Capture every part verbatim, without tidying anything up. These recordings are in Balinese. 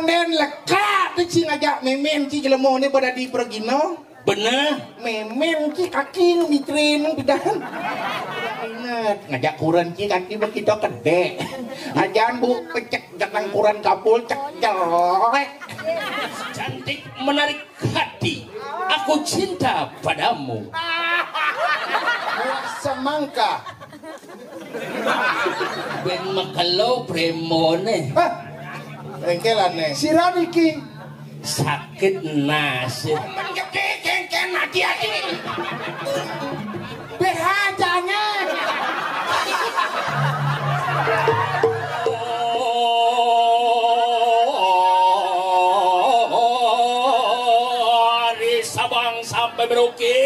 Dén leka téh, ci ngajak mémén, ci jelema né pada di pragina. Bener. Mémén, ci kaki nu mitrin pidan. Inget, ngajak kureun ci kaki begitu kedé. Ajan bu pecek jatang kureun kapul cek jelék. Cantik menarik hati. Aku cinta padamu. Semangka. Bén makelo prémoné. Hah? Éngkélané. Sira niki. Sakit nasib. Mén gedé kéngkén hati-hati. B H jangé. Dari Sabang sampai Merauke.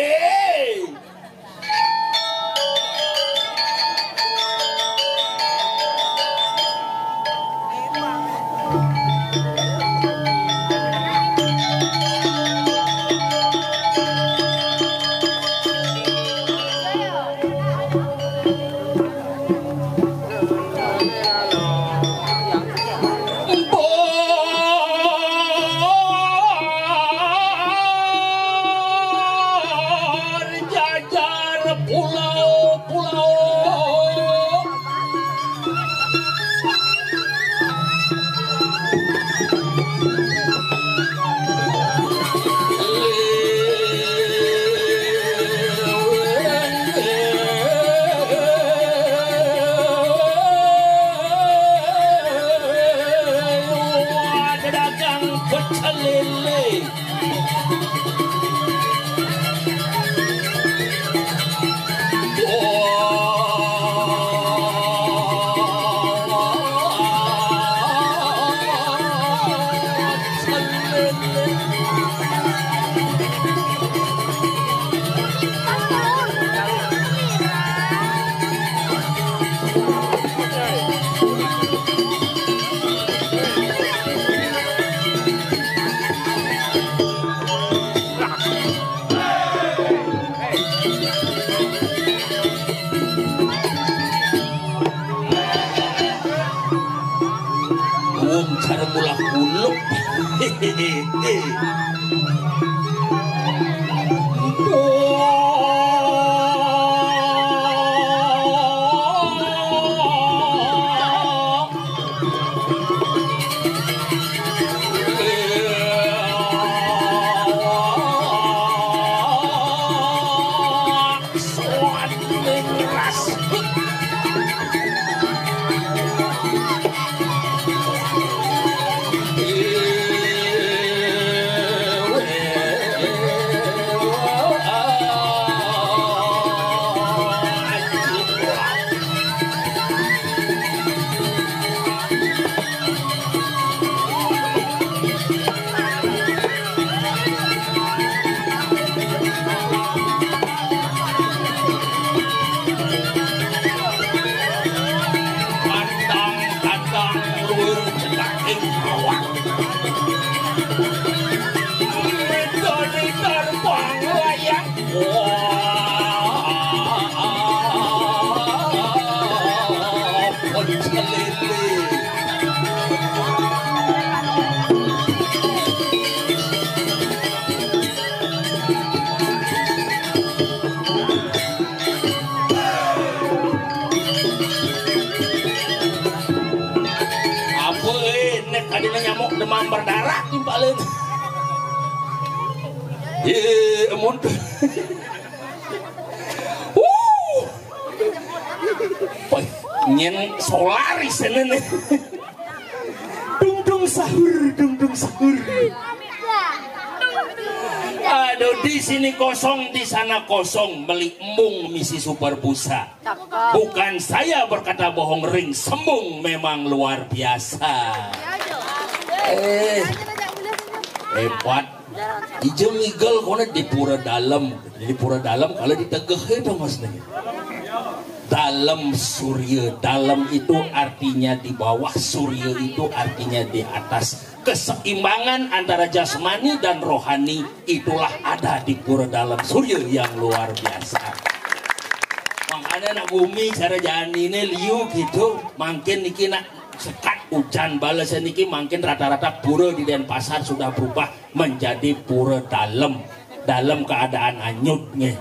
Berjajar pulau-pulau. Dagang pecel lele. Wong cara mulak kuluk. Kandang-kandang luhur cedak ing awak. Nidani tarbang layang. Wah, pecel lele. Apa, eh, nek tadi nyamuk demam berdarah timpalin. Eh, amun. Wuh. Wah, nyén solar di sana nih. Dung dung sahur, dung dung sahur. Aduh, di sini kosong, di sana kosong, beli embung misi super busa. Bukan saya berkata bohong, ring sembung memang luar biasa. Eh, hebat. Ija ngigel koné di pura dalem. Di pura dalem kalau ditegeh itu, Mas, nih. Dalem surya, dalem itu artinya di bawah, surya itu artinya di atas. Keseimbangan antara jasmani dan rohani itulah ada di pura dalem surya yang luar biasa. Makanya nak bumi cara jani ini liu gitu, mangkin niki nak Sekat ujan balesan niki mangkin rata-rata pura di Denpasar sudah berubah menjadi pura dalem. Dalem keadaan anyut nggih.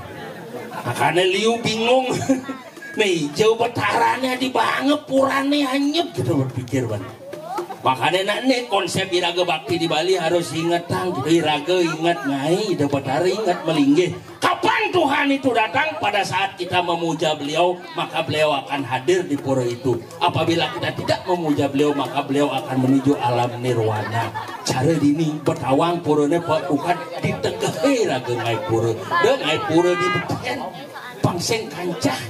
Makanya liu bingung. Nih, jauh betarane di banget purane anyut gitu berpikir, Bang. Makanya nak nih konsep iraga bakti di Bali harus ingetang gitu. Iraga inget ngai, ida betara inget melinggih. Kapan Tuhan itu datang? Pada saat kita memuja beliau, maka beliau akan hadir di pura itu. Apabila kita tidak memuja beliau, maka beliau akan menuju alam nirwana. Cara dini betawang purane, Pak, bukan di tengah raga ngai pura. Dah ngai pura di beten. Pangseng kancah.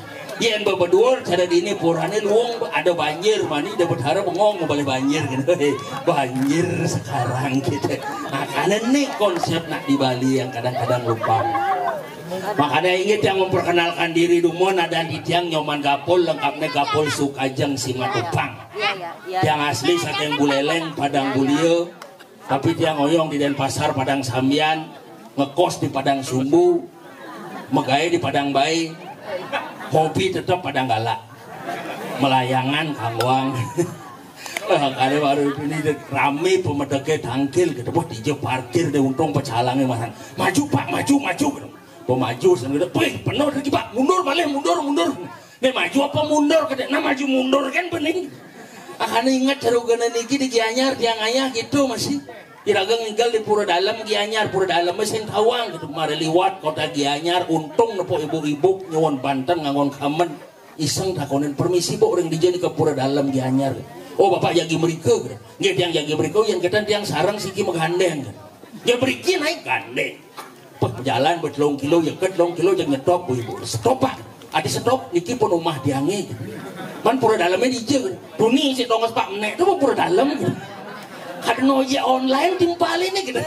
Yen bebedur cara dini purane luung ada banjir, mani ida betara bengong balik banjir gitu. Banjir sekarang gitu. Makanya nih konsep nak di Bali yang kadang-kadang lupa. Makanya ingat yang memperkenalkan diri dumun ada di tiang Nyoman Gapul, lengkapnya Gapul Sukajeng Simatupang. Tiang asli saking Buleleng, Padang Bulia, tapi tiang oyong di Denpasar, Padang Sambian, ngekos di Padang Sumbu, megawe di Padang Bae, hobi tetep Padang Galak, melayangan kanggoang. Kali baru ini rame pemedeke tangkil gitu, wah, dija parkir deh, untung pecalangnya masan. Maju, Pak, maju, maju. Pemaju sana gitu, "Wih, penuh lagi, Pak, mundur, balik, mundur, mundur." Nih, maju apa mundur? Kata, "Nah, maju mundur kan bening." Akan ingat cerugana niki di Gianyar, tiang ayah gitu masih. Iraga ngigal di Pura Dalem Gianyar, Pura Dalem sing tawang gitu. Mari liwat kota Gianyar, untung nepuk ibu-ibu nyuwun banten nganggon kamen. Iseng takonin, "Permisi, Bu, ring dija nika Pura Dalem Gianyar?" "Oh, Bapak jagi mrika," gitu. "Nggih, tiang jagi mrika, yen keten tiang sareng siki megandeng," gitu. "Ya mriki naik gandeng." Peh, jalan betelung kilo, ya ketelung kilo, jangan nyetop, Bu Ibu. "Stop, Pak." "Adi stop, niki pun omah tiange." "Man Pura Daleme dija?" "Tuni si tonges Pak Menek tuh Pura Dalem." Kada noje online timpal ini gitu.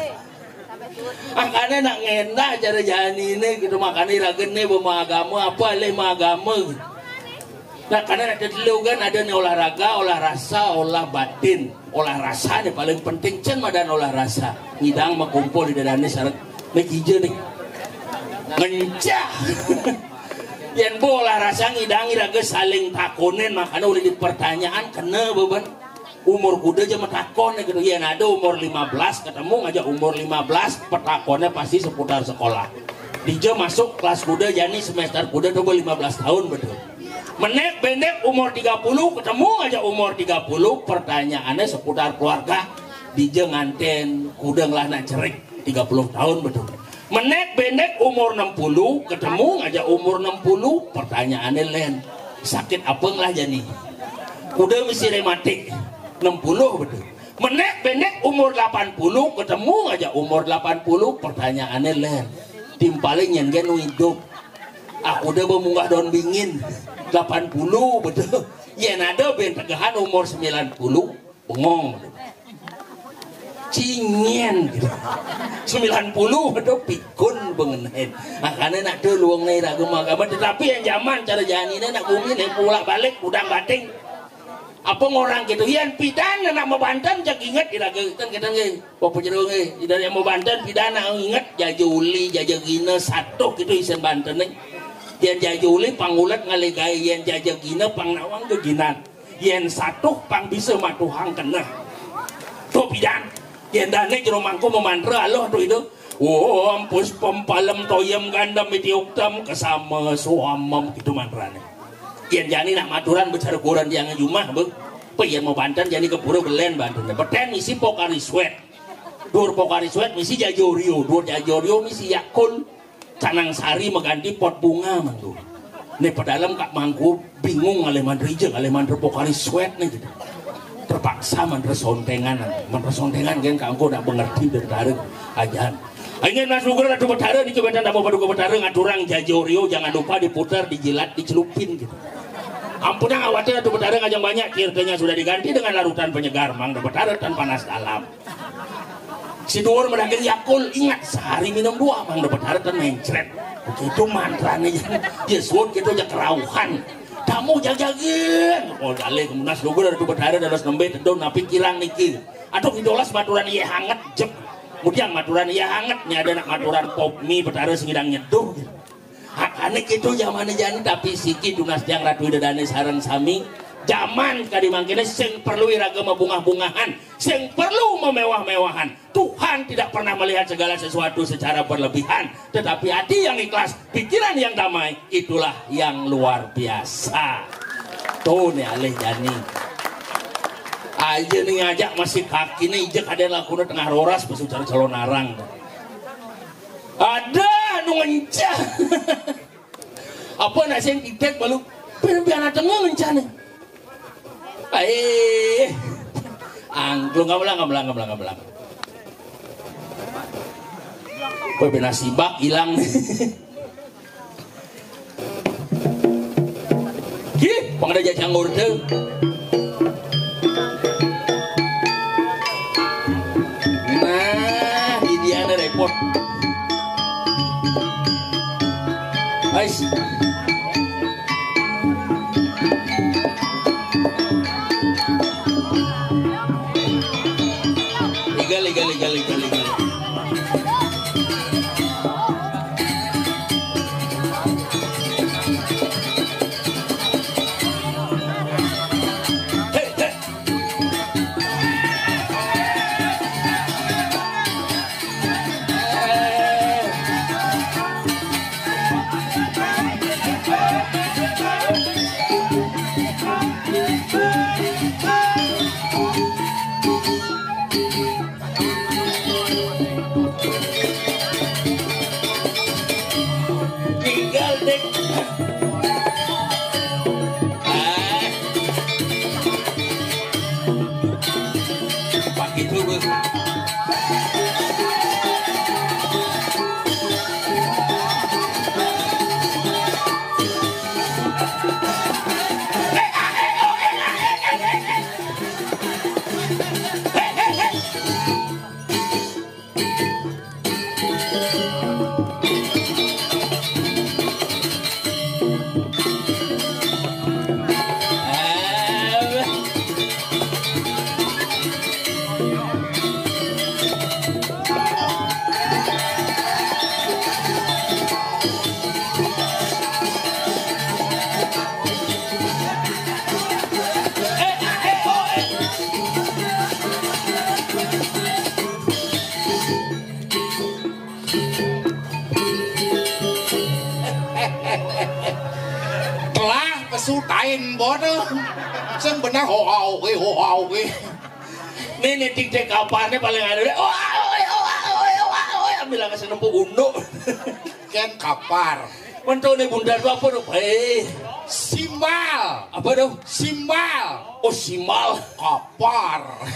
Makanya nak ngendah cara janine gitu, makanya ragene beragama apa, leh agama gitu. Nah, karena ada telu kan, ada nih olahraga, olah rasa, olah batin. Olah rasa nih paling penting, cen madan olah rasa. Ngidang makumpul di dadane sareng mekija nih. Ngencah. Yen bu olah rasa ngidang iraga saling takonin, makanya udah dipertanyaan kena beban. Umur kuda aja matakon gitu. Yen ada umur lima belas ketemu ngajak umur lima belas, petakonnya pasti seputar sekolah. Dija masuk kelas kuda, jani semester kuda tuh lima belas tahun betul. Menek bendek umur tiga puluh ketemu aja umur tiga puluh, pertanyaannya seputar keluarga. Dija nganten kuda ngelah nak cerik tiga puluh tahun betul. Menek bendek umur enam puluh ketemu aja umur enam puluh, pertanyaannya len, sakit apa ngelah jani? Kuda mesti rematik enam puluh betul. Menek bendek umur delapan puluh ketemu aja umur delapan puluh, pertanyaannya len, timpalnya nyen gen hidup. Aku udah bermunggah daun bingin delapan puluh betul. Yen ada ben tegahan umur sembilan puluh, bengong. Cingen gitu. Sembilan puluh betul pikun bengenain. Makanya nak tuh luang naik ragu agama, tetapi yang zaman cara janine nak bumi naik pulak balik udang bating. Apa ngorang gitu? Yan pidan nak mau banten jak inget iraga kan kita nggih. Bapak jero nggih, ida yang mau banten pidan nak inget jaja uli, jaja gina satuh gitu isin banten nih. Yan jaja uli pangulet ngalegai, yan jaja gina pang nawang geginan. Yen satuh pang bisa matuhang keneh. Tuh pidan. Yen dane jero mangku memantra aloh tuh itu. Om puspam palem toyam gandam iti uktam kesama suamam gitu mantrane. Yen jani nak maturan bicara kuran tiang jumah, Bu. Apa yen mau banten jani ke pura belen banten. Beten isi Pocari Sweat. Dur Pocari Sweat misi jajorio, dur jajorio misi Yakult. Canang Sari mengganti pot bunga mangku. Nih pedalem Kak Mangku bingung ngalih mantra ija, ngalih mantra Pocari Sweat nih gitu. Terpaksa mantra sontengan, mantra sontengan kan Kak Mangku nak mengerti dan tarik ajan. Ingin Mas Nugra Ratu Betara di kebetulan nama Paduka Betara ngaturang jajorio, jangan lupa diputar, dijilat, dicelupin gitu. Ampun yang khawatir Ratu Betara ngajang banyak, kirtanya sudah diganti dengan larutan penyegar, Mang Betara tan panas dalam. Si Duur medaging Yakult, ingat sehari minum dua, Mang dapat harta mencret. Begitu mantranya ya. Ya suud gitu aja kerauhan. Tamu jajagan. Oh, dalih kemunas lugu dari tubuh hari dados nembe tedun napi kirang niki. Aduh idolas maturan iya hangat jep. Kemudian maturan iya hangat nih ada nak maturan pop mie betara sing idang nyeduh. Hakane gitu zaman jani tapi siki tunas tiang ratu ida dane sareng sami. Jaman kadi mangkene sing perlu iraga mabungah-bungahan, sing perlu mamewah-mewahan. Tuhan tidak pernah melihat segala sesuatu secara berlebihan, tetapi hati yang ikhlas, pikiran yang damai, itulah yang luar biasa. Tuh nih alih jani. Aja nih ngajak masih kaki nih ijek ada lakuna tengah roras pas ujar calon arang. Ada anu ngencah. Apa nak sing idek balu pian tengah ngencah nih. Ai. Angklung gamelang gamelang gamelang gamelang. Kowe ben sibak ilang. Ki, pangada jajang ngurte. Nah, di dia ada repot. Ais. Igal, igal, igal, igal, igal. Tinggal dek. Ah. Pakai dulu. Telah kesutain bodoh. Sing bener hoa oke, hoa oke. Nih, nih, tik, tik, kapannya paling ada deh. Wah, wah, wah, wah, wah, wah, wah, bilang ke senempuh unduk. Kan kapar. Mentu nih bundar tuh apa tuh? Eh, simbal. Apa tuh? Simbal. Oh, simbal. Kapar.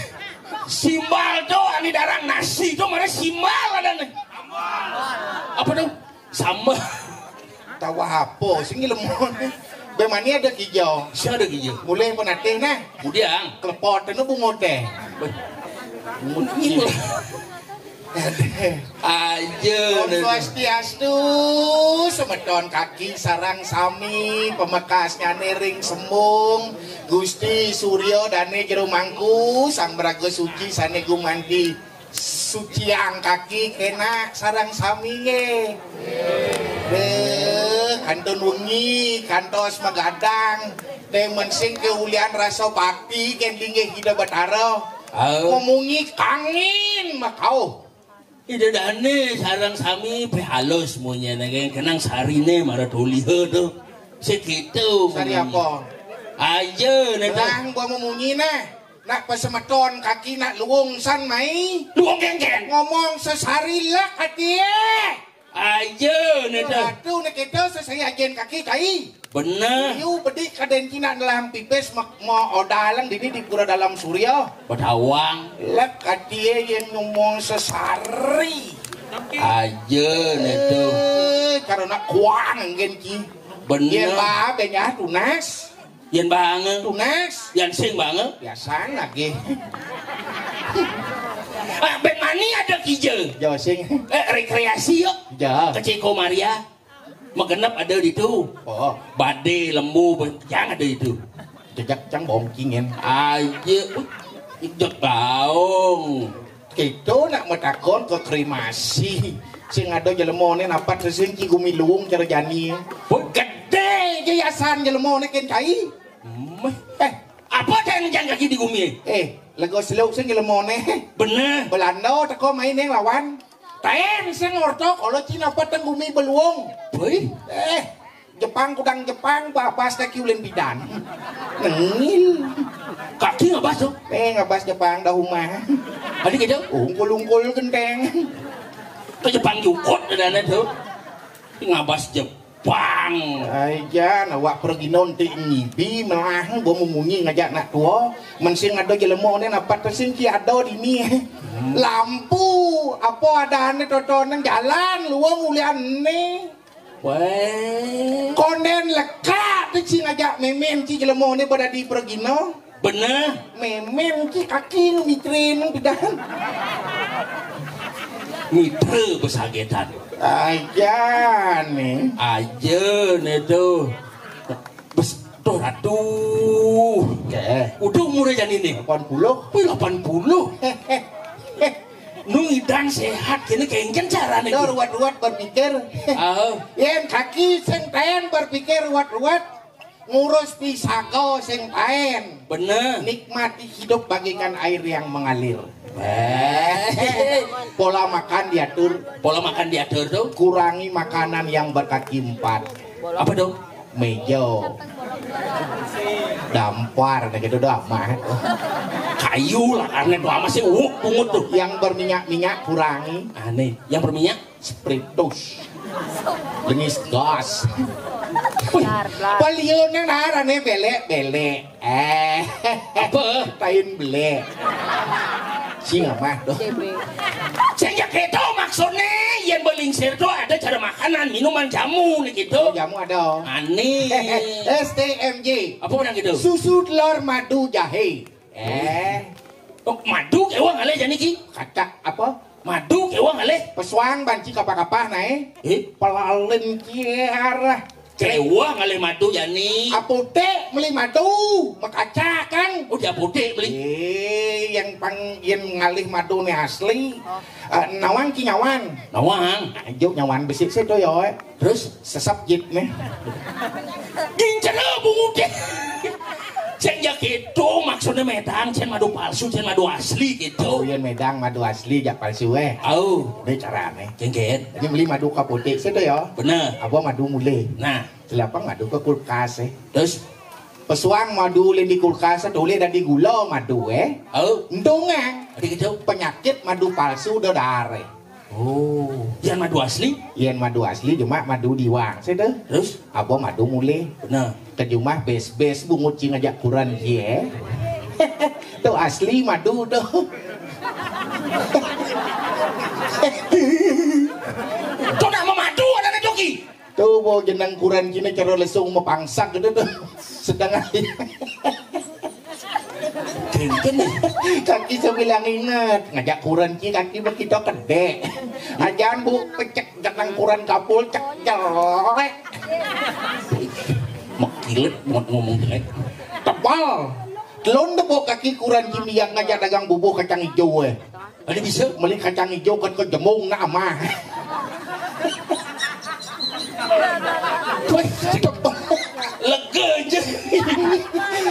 Simbal tuh ani darang nasi tuh mana simbal ada nih? Apa tuh? Sama. Tawa apa sing lemon? Bemani ada kijau. Siapa ada kijau? Mulai penatih nah. Kemudian kelepot itu bungut teh. Aja. Om Swastiastu, semeton kaki sarang sami pamekasnyane ring Sembung, Gusti Surya Dane Jero Mangku, Sang Braga Suci sane gumanti suciang kaki kena sarang sami nggih. Deh, kantun wengi kantos magadang. Demen sing keulian rasa bakti ken linggih Ida Batara. Ngomungi kangin makau. Ida dane sarang sami pe halus munyene nggih kenang sarine mara tulihe to. Sik gitu. Sari apa? Aja neta. Nang gua memunyi nah. Nak pesemeton kaki nak luwung san mai. Luwung kengkeng. Ngomong sesari lek atie. Aja neta. Ratu nak kita sesai ajen kaki kai. Bener. Yu bedik kaden cina dalam pipis mak mau odalang dini di pura dalam surya. Padawang. Lek atie yang ngomong sesari. Aja neta. Eh, karena kuang anggen ki. Bener. Yen ba benyah tunas. Yen bange. Tunas. Yan sing bange. Biasa lagi. Ah, ben mani ada kija. Jo sing. Eh, rekreasi yuk. Jo. Ke Ceko Maria. Megenep ada di tu. Oh. Bade lembu yang ada itu. Jejak cang bongkingen. Aja. Jejak baong. Kita nak metakon ke kremasi. Sing ada jelemone napat sesing ki gumi luwung cara jani. Wah, gede je yasan jelemone ken kai. Meh. Eh, Jang kaki di gumi. Eh, lego seluk sing jelemoné. Bener. Belanda teko main yang lawan. Taén sing orto kala Cina peteng gumi beluung. Boy. Eh, Jepang kudang Jepang babas kaki ulin bidan. Nengil. Kaki ngabas tuh. Eh, ngabas Jepang dah rumah. Adi gitu. Ungkul-ungkul genteng. Ke Jepang jukut dadane tuh. Ngabas Jepang. Ai jan awak pergi nonti ngibi melah bo memunyi ngajak nak tua. Mensing ada jelema ne napat sing ki ada dini. Lampu apa adane totonen jalan luang ulian ne. Weh. Konden lekak ti ci ngajak memen ci jelema ne badadi pergino. Bener. Memen ci kaki nu mitrin pidan. Mitra besagetan. Aja nih. Aja nih tuh. Bes tuh ratu. Oke. Udah umurnya jani nih. Delapan puluh. Wih, delapan puluh. Nu ngidang sehat kene kengken carane. Tuh ruwet-ruwet berpikir. Oh. Yen kaki sing taen berpikir ruwet-ruwet ngurus pisaga sing taen. Bener. Nikmati hidup bagaikan air yang mengalir. Eh. Pola makan diatur. Pola makan diatur tuh. Kurangi makanan yang berkaki empat. Apa dong? Meja. Dampar, nah gitu doang mah. Kayu lah, karena doang masih uuk pungut tuh. Yang berminyak-minyak kurangi. Aneh. Yang berminyak? Spiritus. Bengis gas. Wih, palionan arane belek-belek. Eh. Apa? Tain belek. Sing apa tuh? Sing ya gitu maksudnya. Yang belingsir tuh ada cara makanan, minuman, jamu nih gitu. Jamu ada. Aneh. S T M J. Apa orang gitu? Susu, telur, madu, jahe. Eh. Oh, madu kewang ale jani ki. Kacak apa? Madu kewang ale. Pesuang banci kapah-kapah nae. Eh? Pelalin kiarah. Kewang ale madu jani. Apotek meli madu, makaca kan. Oh, di apotek beli. Eh, yang pang yang ngalih madu ne asli. Eh, nawang ki nyawan. Nawang. Ayo nyawan besi sedo ya. Terus? Sesep jit nih. Gincana bungut deh. Sing ya gitu maksudnya medang, cen madu palsu, cen madu asli gitu. Oh, iya medang madu asli jak palsu eh. Oh. Ini carane. Kengken. Jadi beli madu kapotik situ ya. Bener. Apa madu mulai. Nah. Celapang madu ke kulkas eh. Terus? Pesuang madu ulin di kulkas tulis dari gula madu eh. Oh. Untungnya. Ada gitu. Penyakit madu palsu udah darah. Oh, yang madu asli? Yang madu asli cuma madu diwang. Saya tuh. Terus? Apa madu mulai? Nah. Ke jumah bes-bes bungut cing aja kuran cie. Tuh asli madu tuh. Tuh nak memadu ada nih joki. Tuh mau jenang kuran cina cara lesung mepangsak gitu tuh. Sedang aja. Kengken. Kaki sebilang inget ngajak kuran ki kaki begitu kedek. Ajan bu pecek jenang kuran kapul cek jelek. Mekilet banget ngomong jelek. Tebal. Telon deh bawa kaki kuran ki yang ngajak dagang bubuh kacang hijau eh. Ada bisa beli kacang hijau kan ke jemung nak mah. Weh, lega aja.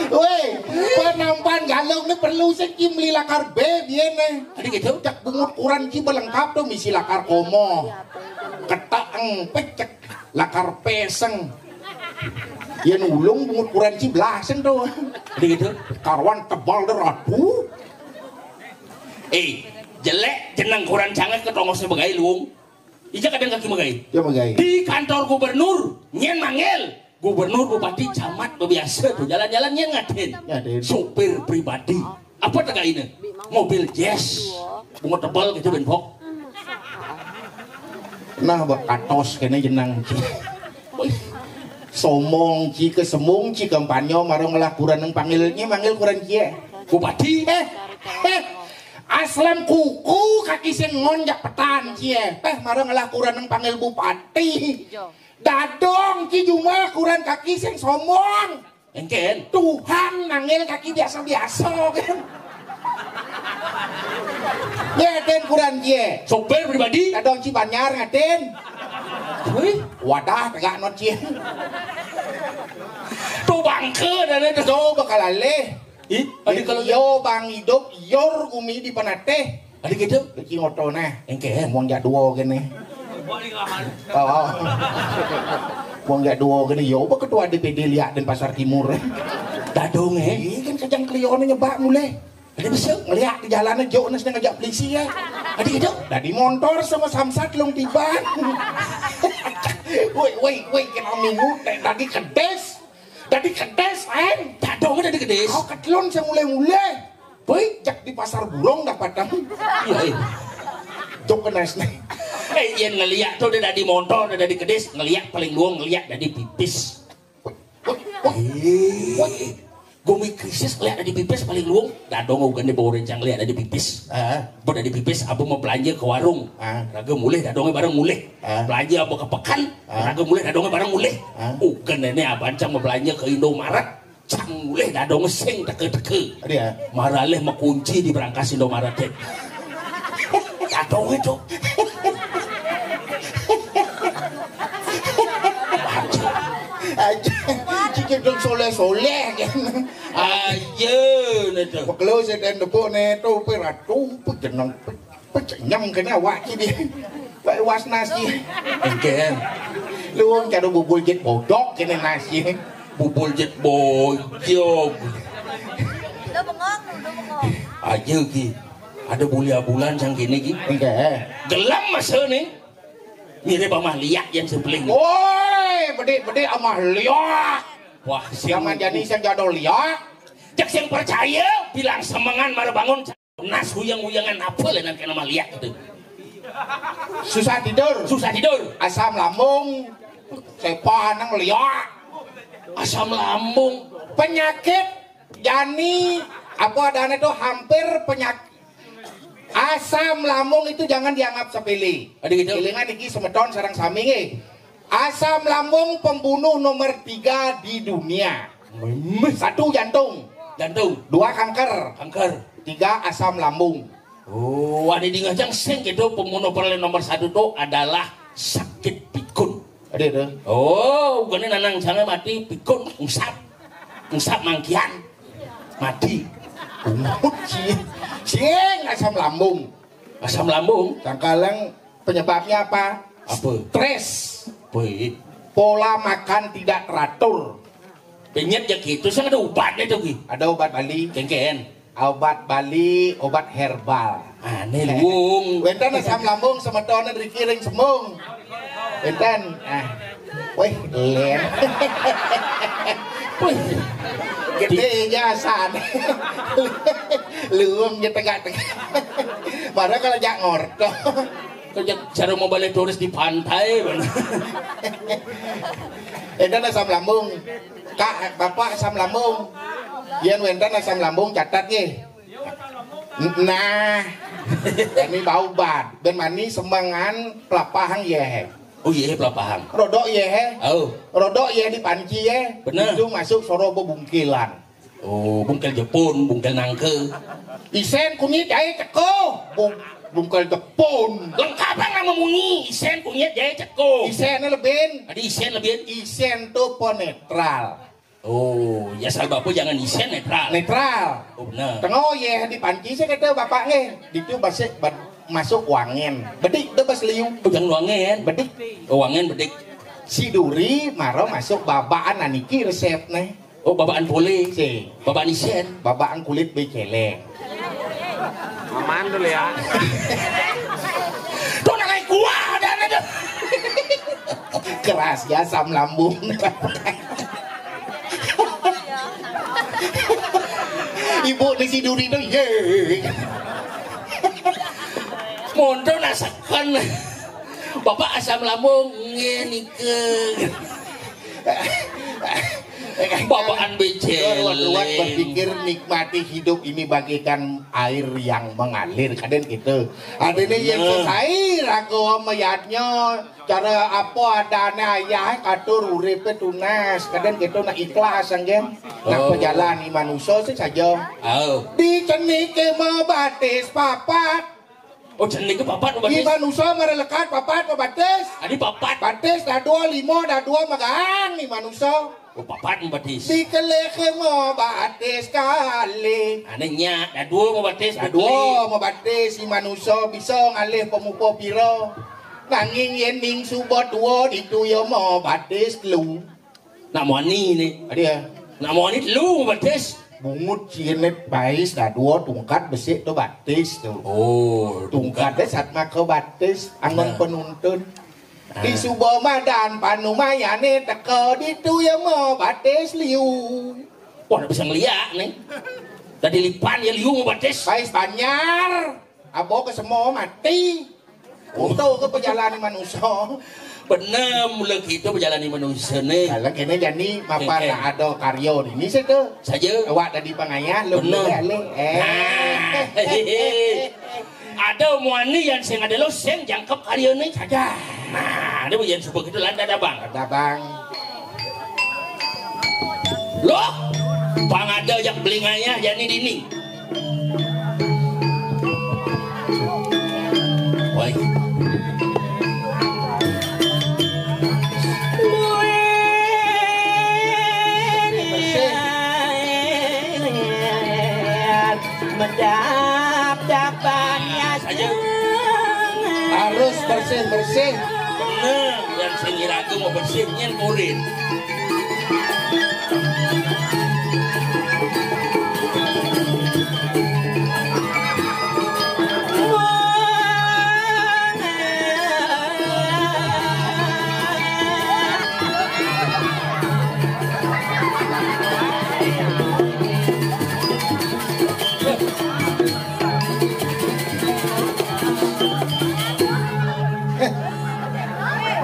Weh, penampan galung ni perlu sih ki beli lakar B biyen eh. Ada gitu. Cak bungut kuran ki belengkap tuh misi lakar komo. Ketak eng pecek lakar peseng. Yen ulung bungut kuran ki belaseng tuh. Ada gitu. Karuan tebal deh ratu. Eh, jelek jeneng kuran canget ke tongosnya begai luung. Ija kadang kaki megai. Ya megai. Di kantor gubernur, nyen manggil. Gubernur, bupati, camat, biasa tuh jalan-jalan nyen ngatin. Ngatin. Supir pribadi. Apa tega ini? Mobil jazz. Bunga tebal gitu benpok. Nah, bak katos kena jenang. Somong ci ke semung ci kampanye marang ngelah kuran nang panggil nyi manggil kuran cie. Bupati. Eh, eh. Aslam kuku kaki sing ngonjak petan cie. Eh, marang ngelah kuran nang panggil bupati. Dadong ci jumah kuran kaki sing somong. Engken. Tuhan manggil kaki biasa-biasa kan. Ngatin kuran cie. Sopir pribadi. Dadong ci banyar ngatin. Wih, wadah tegak non cie. Tuh bangke dan itu. Tuh bakal alih. Ih, adi kalau yo bang idup, yor gumi di panateh. Adi gitu? Lagi ngoto nah. Engke. Ngomong jak dua gini. Oh. Ngomong jak dua gini, yo, apa ketua D P D lihat dan Pasar Timur. Dadong, eh? Iya kan kejang keliono nyebak mulai. Ada bisa ngeliat di jalan aja, nas ngajak polisi ya. Adi gitu? Tadi motor sama samsat lung tiba. Woi, woi, woi, kena minggu, tadi kedes. Tadi kedes, en. Dadong tadi kedes. Kau ketelon saya mulai-mulai. Boy, jak di pasar burung dapatan. Iya, iya. Jok kenes nih. Eh, iya ngeliat tuh udah dari motor, udah dari kedes, ngeliat paling luang, ngeliat dari pipis. Woi, woi, woi. Gumi krisis ngeliat dari pipis paling luang. Dadong ugan di bawah rencang ngeliat dari pipis. Ah. Buat dari pipis, apa mau belanja ke warung. Ah. Raga mulih, dadongnya bareng mulih. Ah. Belanja apa ke pekan. Ah. Raga mulih, dadongnya bareng mulih. Ah. Ugan ini abang cang mau belanja ke Indomaret. Cang mulih dadong sing teke-teke. Dia. Maralih mekunci di berangkas Indomaret. Dadong itu. Aja. Cicip dong soleh-soleh kan. Aja, nih tuh. Pekelo saya dan debok nih tuh, pe ratu, pe jeneng, pe, pe cenyem kena awak ki dia. Pak was nasi. Engke. Lu wong cara bubul jet bodok kena nasi. Bubul jet bojog. Udah bengong, udah bengong. Aja ki. Ada bulia bulan sang kini ki. Engke. Gelam masa nih. Mirip amah liak yang sebeling. Woi, bedik-bedik amah liak. Wah, sing zaman jani sing jadol liak. Cek sing percaya, bilang semengan mara bangun. Nas huyang-huyangan apa lenan kena amah liak itu. Susah tidur. Susah tidur. Asam lambung. Sepaneng liak. Asam lambung. Penyakit jani apa adanya tuh hampir penyakit asam lambung itu jangan dianggap sepele. Ada gitu. Elingan iki semeton sareng sami nggih. Asam lambung pembunuh nomor tiga di dunia. Satu jantung. Jantung. Dua kanker. Kanker. Tiga asam lambung. Oh, ada di ngajang sing gitu pembunuh paling nomor satu tuh adalah sakit pikun. Ada tuh. Oh, bukannya nanang sana mati pikun usap. Usap mangkian. Mati. Ungut sih. Sing asam lambung. Asam lambung. Tangkalang penyebabnya apa? Apa? Stres. Wih. Pola makan tidak teratur. Penyet ya gitu, saya ada obatnya tuh Ki. Ada obat Bali. Kengken. Obat Bali, obat herbal. Aneh luung. Wenten asam lambung semeton riki ring sembung. Wenten. Ah. Wih, len. Wih. Gede jasan. Luung ya tegak-tegak. Padahal kalau jak ngorto. Kerja cara mau balik turis di pantai. Wenten asam lambung. Kak, bapak asam lambung. Yen wenten asam lambung catat nggih. Nah, ini bau bat. Ben mani semengan pelapahang ya. Oh iya pelapahang. Rodok ya. Oh. Rodok ya di panci ya. Bener. Itu masuk sorobo bungkilan. Oh, bungkel Jepun, bungkel nangke. Isen kunyit jahe ceko. Bung, bungkel Jepun. Lengkap nama munyi. Isen kunyit jahe ceko. Isen lebih. Ada isen lebih. Isen tuh po netral. Oh, ya asal bapak jangan isen netral. Netral. Oh benar. Tengok ya di panci saya kata bapak nih. Itu masuk masuk wangen. Bedik tuh pas liu. Oh, jangan wangen. Bedik. Oh, wangen bedik. Si duri maro masuk babaan aniki resep nih. Oh, babaan pole. Si. Babaan isen. Babaan kulit beceleng. Aman dulu ya. Tuh nangai kuah dan ada. Keras ya asam lambung. Ibu di si duri tuh ye. Mondo nasakan. Bapak asam lambung ngenike. Babaan becel. Berpikir nikmati hidup ini bagaikan air yang mengalir, kadang gitu. Ada nih yang selesai raga mayatnya cara apa adanya ayah katur uripe tunas, kadang gitu nak ikhlas anggen. Nak pejalani manusia sih saja. Oh. Di cenike mabatis papat. Oh, cenike papat mabatis. Di manusia merelekat papat mabatis. Adi papat. Batis dadua lima dadua magang di manusia. Papat mabatis. Dikelih mabatis kalih. Ane nyak, dadua mabatis, dadua dikelih. Mabatis, si manusa bisa ngalih pamupa pira. Nanging yen ning suba tua ditu ya mabatis telu. Nak muani ni. Adi ya? Nak muani telu mabatis. Bungut cinet pais dadua tungkat besik tu batis tu. Oh, tungkat. Tungkat deh satmaka batis, anggon, nah, penuntun. Ah. Di suba madan panumayane teka ditu ya mabatis liu. Wah, nak bisa ngeliak ni. Tadi lipan ya liu mabatis. Pais Banjar, abo ke semua mati. Untung ke pejalani manusia. Bener, mula kita pejalani manusia ni. Kalau kena jani mapan, okey, lah ada karya ni. Ni situ. Saja. Awak tadi pangayah, lu, bener, boleh alih. Eh. Ah. Ada muani yang sing ada lo sing jangkep karya ni. Saja. Nah, ada yang suka gitu lah, ada abang. Ada abang. Loh, pang ada jak beli ngayah jani dini. Woi. Bersih. Mendap-dapan ya. Saja. Harus bersih-bersih. Bener, yang sing iraga mau bersih, nyen murid.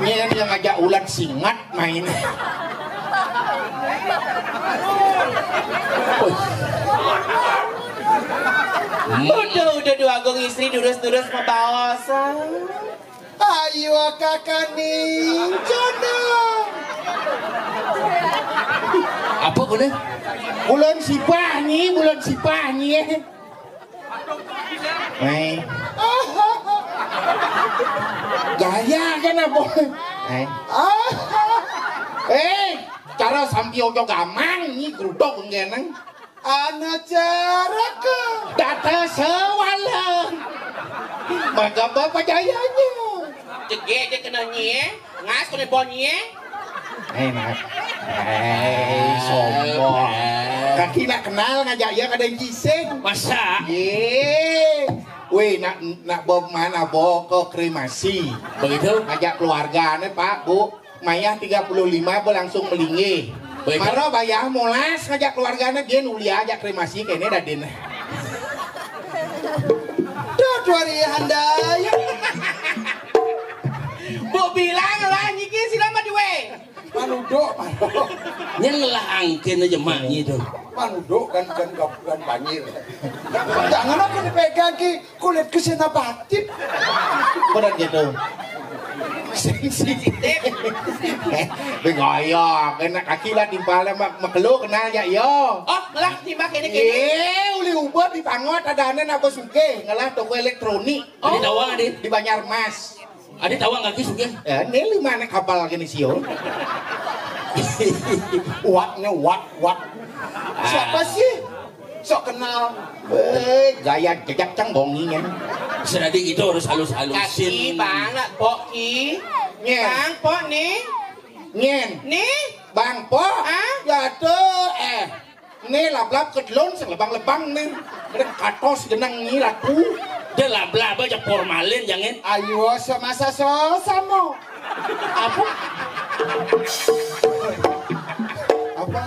Nyen yang ngajak ulat singat main. Udah, udah dua agung istri durus-durus mabaos. Ayo kakak ni, jodoh. Apa kau ni? Bulan sipah ni, bulan sipah ni, eh. Eh. Gaya kan apa? Eh. Eh, cara sampi ojo gamang ni geruduk ngenang. Ana caraka. Data sewala. Maka bapa jayanya. Cegek dia kena nyi, eh. Ngas kena bon nyi, eh. Eh, nak. Eh, sombong. Kaki nak kenal ngajak ya kada gising. Masa? Ye. Weh, nak, nak bawa mana? Bawa ke kremasi. Begitu? Ngajak keluarga ni, Pak, Bu. Mayah tiga puluh lima berlangsung melinggih. Baik. Mara bayah molas ngajak keluargane, dia ulia ajak kremasi kene dadin. Duh, dua hari handai. Mbok bilang lah niki sira mah duwe. Panuduk, panuduk. Nyen ngelah angkin aja mak nyi tu. Panuduk kan, kan, kan banjir. Jangan aku dipegang ki. Kulit ke sena batit. Berat gitu. Sensitif. Bengaya, kena kaki lah timpal mak makelo kenal ya yo. Oh, ngelah timbak ini kene. Eh, uli ubah di pangot ada ane nak sugih ngelah toko elektronik. Adi tawang, Adi. Di Banjarmas. Adi tawang kaki sugih. Eh, ini lima anak kapal kene sio. Uaknya uak, uak. Siapa sih? Sok kenal. Eh, gaya jejak cang bongi kan. Sedadi itu harus halus-halusin. Kaki, Bang, nak pok ki. Nyen. Bang, pok ni. Nyen. Ni. Bang, pok. Ah? Ya tu, eh. Ni lablab kedlon sing lebang-lebang ni. Ada katos genang ni ratu. Dia lablab aja formalin jangan. Ayo, semasa so sama. Apa? Apa?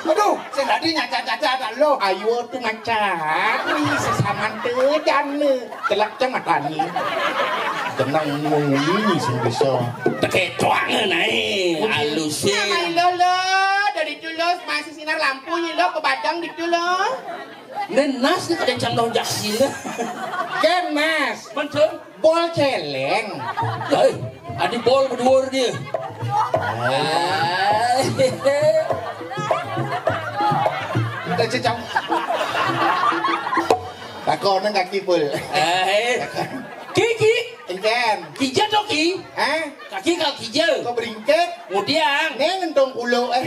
Aduh, sing tadi nyacat-nyacat tak lo. Ayo tu nyacat ni sesaman tu jana. Telak cang mata ni. Tenang muni sing bisa. Teke tuang nae. Alusin. Sama lo lo, dari tulus masih sinar lampunya lo ke badang di tulus. Nenas ni kada cang dong jaksi ni. Ken mas. Betul. Bol celeng. Hei, adi bol berdua dia. Hai. Kita cecang. Takon nang kaki pul. Hai. Kiki. Engken. Kijat oki. Hah? Kaki kal kijel. Kebringkit. Ngudiang. Né ngentong kulo, eh.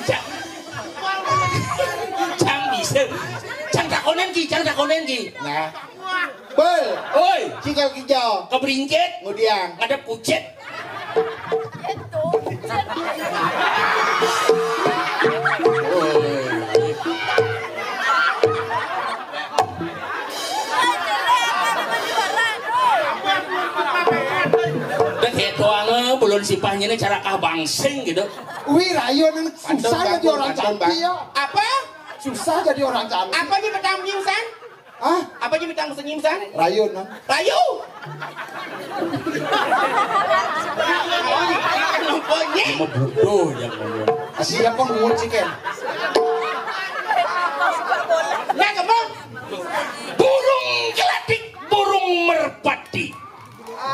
Cang. Cang bisa. Cang takonan ki, cang takonan ki. Nah. Bel. Oi. Cikal kijau. Kebringkit. Ngudiang. Ngadep kucit. Dek, itu anu, bulun sipah nyene cara kah bangsing gitu. Wih, Rayo, susah jadi orang cantik ya. Apa? Susah jadi orang cantik. Apa nih petang nyimsan? Hah? Apa nih petang senyimsan? Rayo, nah. Rayo. Kenapa nih? Cuma bodoh yang ngomong. Siapa nguci, Ken? Nah, kamu burung gelatik, burung merpati,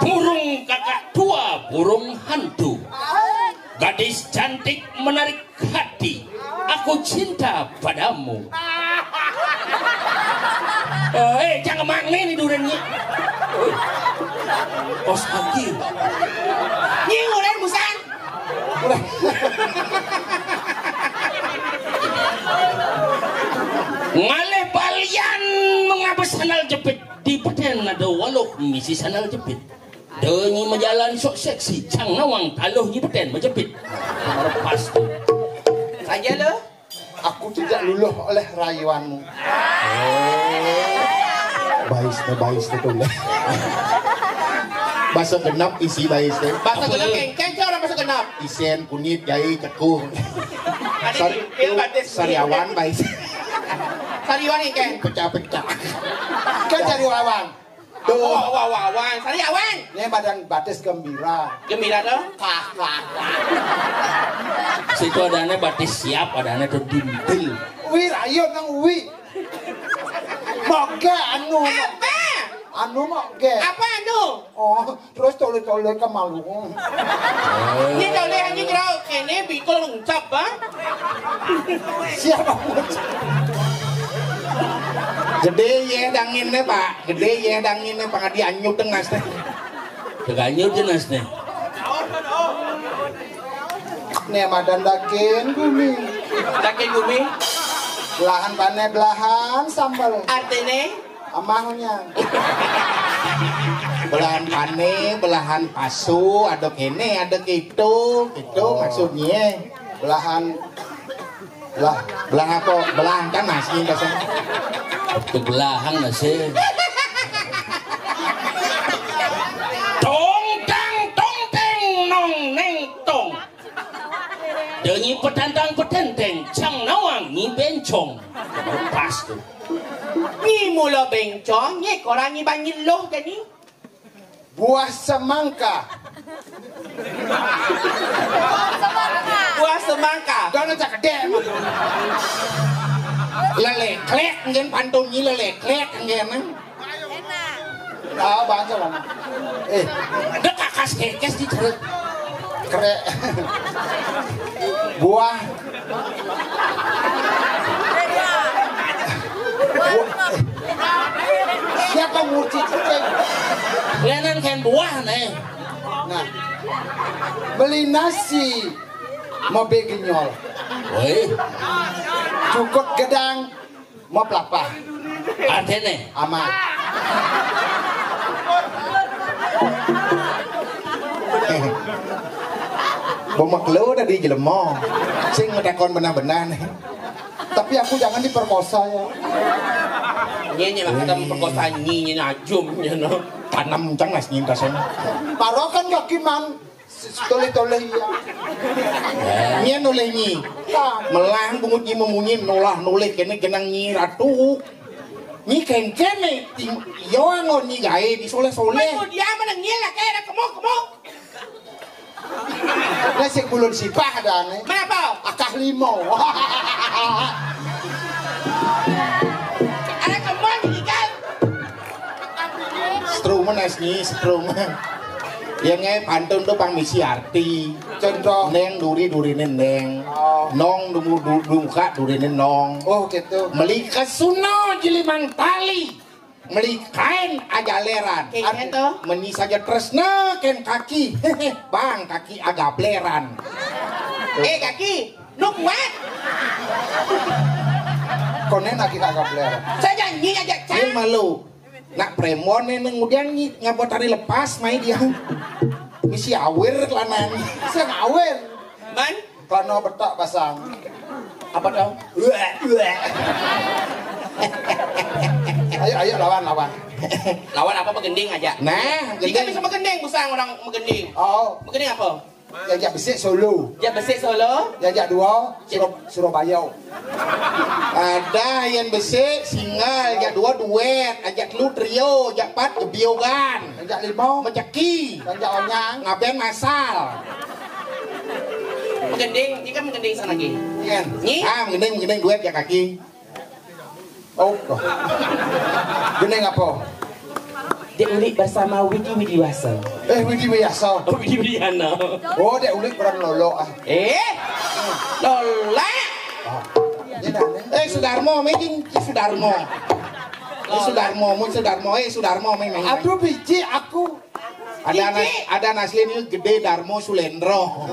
burung kakak tua, burung hantu. Gadis cantik menarik hati, aku cinta padamu. Eh, jangan mangne nih duren nih. Os aki. Nying udah busan. Ngalih balian mengabes sandal jepit. Di peten ada waluh misi sandal jepit. Denyi majalan sok seksi, cang nawang taluh nyi peten majepit. Lepas tu. Saja lo. Aku tidak luluh oleh rayuanmu. Bais teh, bais teh tuh. Bahasa genap isi bais teh. Bahasa genap, kengkeng, orang bahasa genap. Isen, kunit, jai, cekuh. Sari-, sariawan, bais. Sariawan, kengkeng. Pecah-pecah. Kan sariawan. Tuh. Awan, awan, awan. Sariawan. Ini badan batis gembira. Gembira tuh? Kah, kah, kah. Situ adanya batis siap, adanya tuh dintil. Wi, rayo nang wi. Moga anu. Apa? Anu moga. Apa anu? Oh, terus tole-tole ke Malungun. Ini tole hanya kira kene bikul ngucap, Bang. Siapa ngucap? Gede ya danginnya, Pak. Gede ya danginnya, Pak. Dianyut tengah teh. Teganyut jenas teh. Nih madan dakin gumi. Dakin gumi. Belahan pane belahan sambal. Artinya? Amahnya. Belahan pane, belahan pasu, ada kene, ada gitu, gitu maksudnya. Belahan, belah, belah apa? Belahan kan nasi bahasa. Itu belahan nasi. Tong tang tong teng nong neng tong. Denyi petantang petenteng, cang nawang nyi bencong. Pas tuh. Nyi mula bencong, nyi korang nyi banyi loh ke ni. Buah semangka. Buah semangka. Dono cak gede. Lele klek ngen pantun nyi lele klek ngen. Ah, banyak lah. Eh, dek kakas kekes di cerut. Kere. Buah. Buah. Siapa murci cicing? Lenan kan buah nih. Nah, beli nasi mau begenyol. Woi. Cukup gedang. Mau pelapa. Artene? Aman. Bomak lo udah di jelema. Sing ngetakon benar-benar nih. Tapi aku jangan diperkosa ya. Nyenye lah kata memperkosa nyenye ajum nyenye. Tanam cang mas nyinta sana. Parokan kaki man. Toleh-toleh iya. Nyen oleh nyi. Melah bungut nyi memunyi nolah noleh kene genang nyi ratu. Nyi kengkene tim yo angon nyi gae di soleh-soleh. Dia menengil lah kayak ada kemo-kemo. Lah sing bulun sipah ada ane. Kenapa? Akah limo. Ada kemo nyi kan. Strumen as nyi, strumen. Ya nge pantun tuh pang misi arti. Contoh. Neng duri durine neng. Oh. Nong dumu du, dumuka durine nong. Oh gitu. Meli kesuno jilimang tali. Meli kain ajaleran. Kayak gitu. Meni saja tresna ken kaki. Bang, kaki agableran. Eh, kaki, nu kuat. Konen lagi agableran. Saya nyanyi aja, Cak. Ini malu. Nak premon nih, ngudian nyi, ngabot hari lepas, mai dia. Misi awir kelanan. Saya ngawir. Man? Klano betak basang. Apa tau? Ayo, ayo, lawan, lawan. Lawan apa, begending aja? Nah, jika gending. Bisa begending, busang orang begending. Oh. Begending apa? Yang jak besik Solo. Jak besik Solo. Yang jak dua, Suro-, Surabaya. Ada yang besik single, yang dua duet, yang jak telu trio, yang empat gebiogan. Yang jak lima. Meceki. Yang jak onyang. Ngaben masal. Menggending, ini kan menggending sana lagi. Iya. Nyi? Ah, menggending, menggending duet ya kaki. Oh, oh. Gending apa? Dek Ulik bersama Widi Widiwasa. Eh, Widi Widiwasa. Oh, Widi Widiana. Oh, Dek Ulik peran Lolo ah. Eh? Lola. Ah. Ini dah, nih. Eh, Sudarmo, main Sudarmo. Eh, Sudarmo, mun Sudarmo, eh, Sudarmo, main, main. Aduh, biji aku. Ada nas-, ada Naslin itu gede Darmo Sulendro.